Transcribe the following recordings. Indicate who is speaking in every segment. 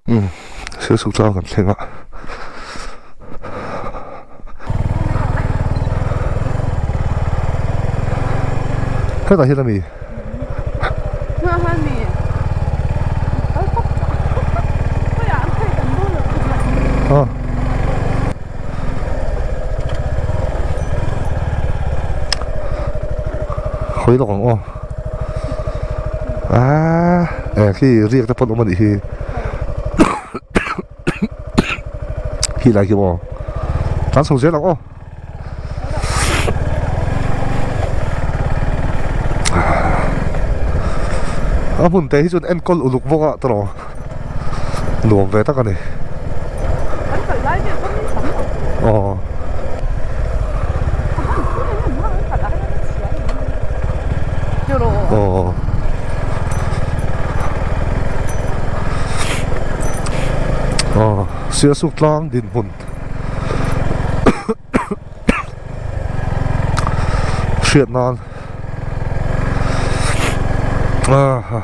Speaker 1: Umm Sialsuk tlang kan thleng a. Hetah hian a mi. Hawi lawk ang aw. Aaa eh khi riak te pawn awm a nih hi khi lai khi maw tlan chho zel ang aw a hmun te hi chuan enkawl uluk bawk a tawrh nuam ve tak a ni aw. Aw. Aw Sialsuk tlang dinhmun hriat nan ah.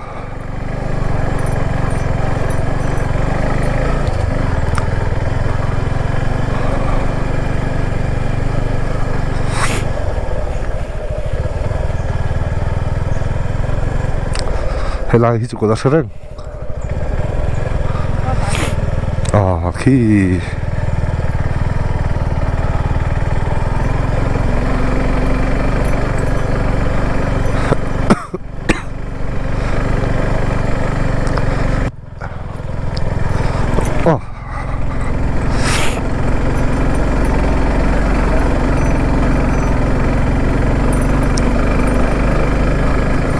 Speaker 1: Helai hi chu ka la hre reng ah khi Aw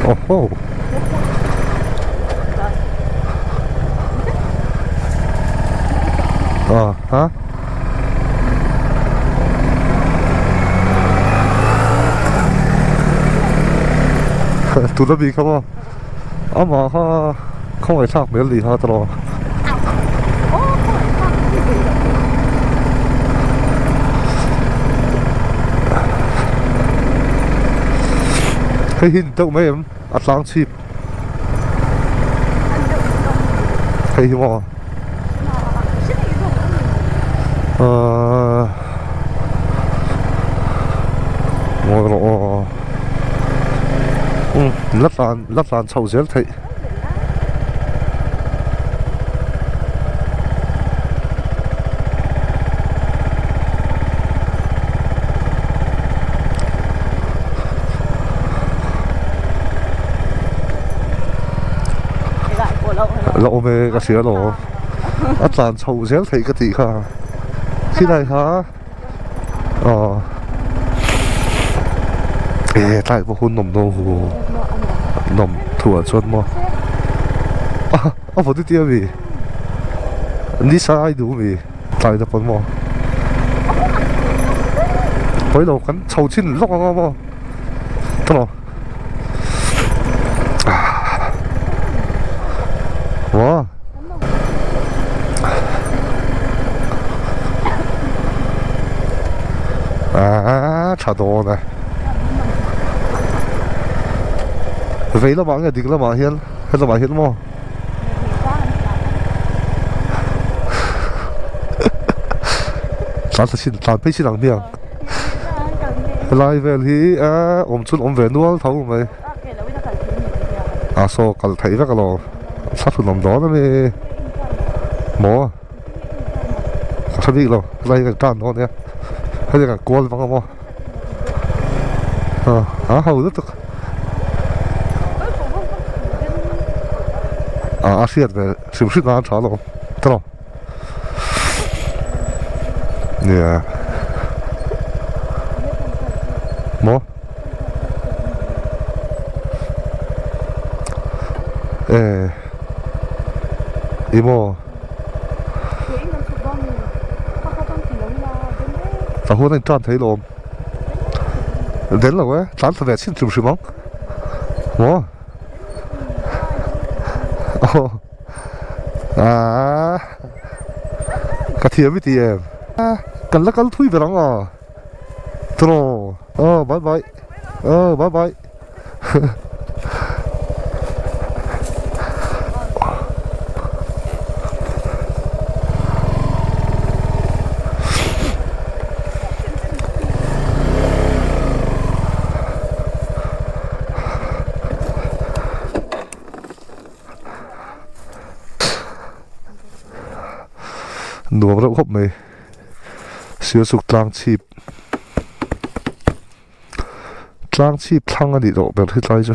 Speaker 1: Aw ho Aw ha Tuna mi kha maw amah kha khawngaih thlak hmel ni kha tawh hei hi ni deuh mai em a tlang chhip hei hi maw ahh ngawi rawh aw umm la tlan la tlan chho zel theih La awm e ka hria lo a tlan chho zel theih ka tih kha khilai kha aw e tlai pawh hun nawm dawn hu nawm thuah chuan maw a vaw titi a mi nisa ai duh mi tlai na pawn maw pawi lo kan chho chin lawk ang a maw tawh Wow. Ah, tha dawn e. Vei lamah nge ding lamah hian he lamah hian maw? Tlan thla chin tlan phei chin ang hmiang. Helai vel hi a awm chun awm ve nual tho mai. A saw kal theih vek alawm. Thla thun awm dawn ami. Maw? Ka hre bik lo. Helai hi kan tan dawn nia. Hei kan kual vang a maw? A ho lutuk. A hriat ve hrim hrim nan tha alawm. Tawh. Nia. Maw? Eh. I maw? Ta huan a intan thei lawm. Den lo e, tlan thla ve chhin hrim hrim ang. Maw? Aw. Aaa ka thiam i ti em kan la kal thui ber ang a tawh aw bye bye aw bye bye Nuam reuh khawp mai. Sialsuk tlang chhip tlang chhip thlang a nih tawh ber hi tlai chu.